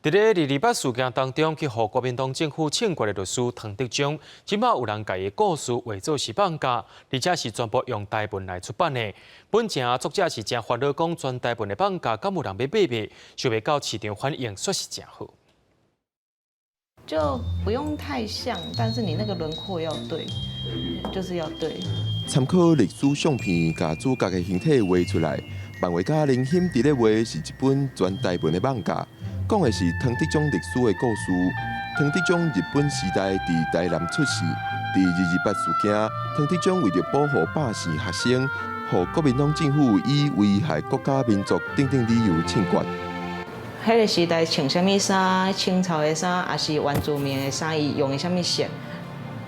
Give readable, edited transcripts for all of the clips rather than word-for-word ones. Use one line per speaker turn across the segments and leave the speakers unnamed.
佇咧二二八事件當中，去予國民黨政府槍決的律師湯德宗，這擺有人共伊的故事畫做是艋舺，而且是全部用台文來出版的。本前作者是誠煩惱，講全台文的艋舺敢有人欲買袂？想袂到市場反應煞是誠好。
就不用太像，但是你那個輪廓要對，就是要對。
參考歷史相片，共主角的形體畫出來，漫畫家林鑫佇咧畫是一本全台文的艋舺。講的是湯德宗律師的故事。湯德宗日本時代佇台南出世，佇二二八事件，湯德宗為著保護百姓學生，予國民黨政府以危害國家民族等等理由槍決。
彼個時代穿啥物衫？清朝的衫，抑是原住民的衫？伊用的啥物色？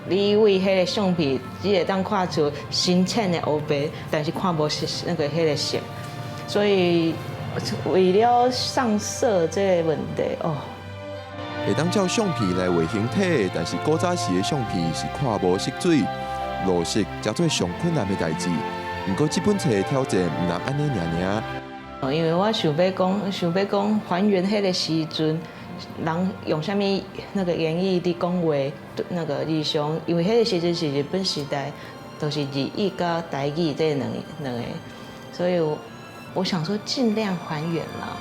你對彼個相片只會當看出深淺的黑白，但是看無那個彼個色，所以。為了上色這個問題哦，
會當照相片來畫形體，但是古早時的相片是看無色水，落色成做上困難的代誌。毋過這本冊的挑戰毋但按呢爾爾。
因為我想欲講，想欲講還原彼個時陣，人用啥物那個言語佇講話，那個日常，因為彼個時陣是日本時代，都是日語佮台語這兩個，所以我想說盡量還原啦。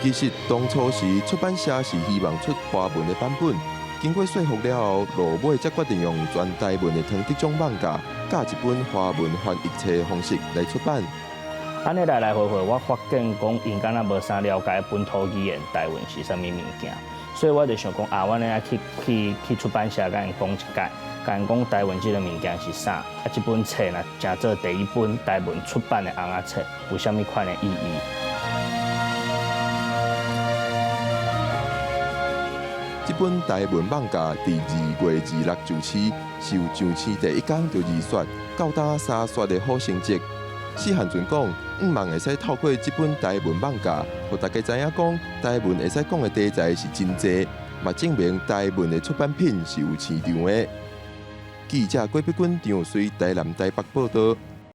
其實當初時出版社是希望出華文的版本，經過說服了後，落尾才決定用全台文的湯德宗艋舺，佮一本華文翻譯冊的方式來出版。
按呢來來回回，我發現講𪜶敢若無啥了解本土語言台文是啥物物件，所以我就想講啊，阮愛去去去出版社共𪜶講一解。共𪜶講台文這個物件是啥？啊，這本冊若成做第一本台文出版的尪仔冊，有啥物款的意義？
這本台文艋舺佇2月26上市，是有上市第一工就二刷，到今三刷的好成績。四漢陣講，向望會使透過這本台文艋舺，予大家知影講台文會使講的題材是真濟，嘛證明台文的出版品是有市場的。記者郭碧君、張瑞台南、台北報導。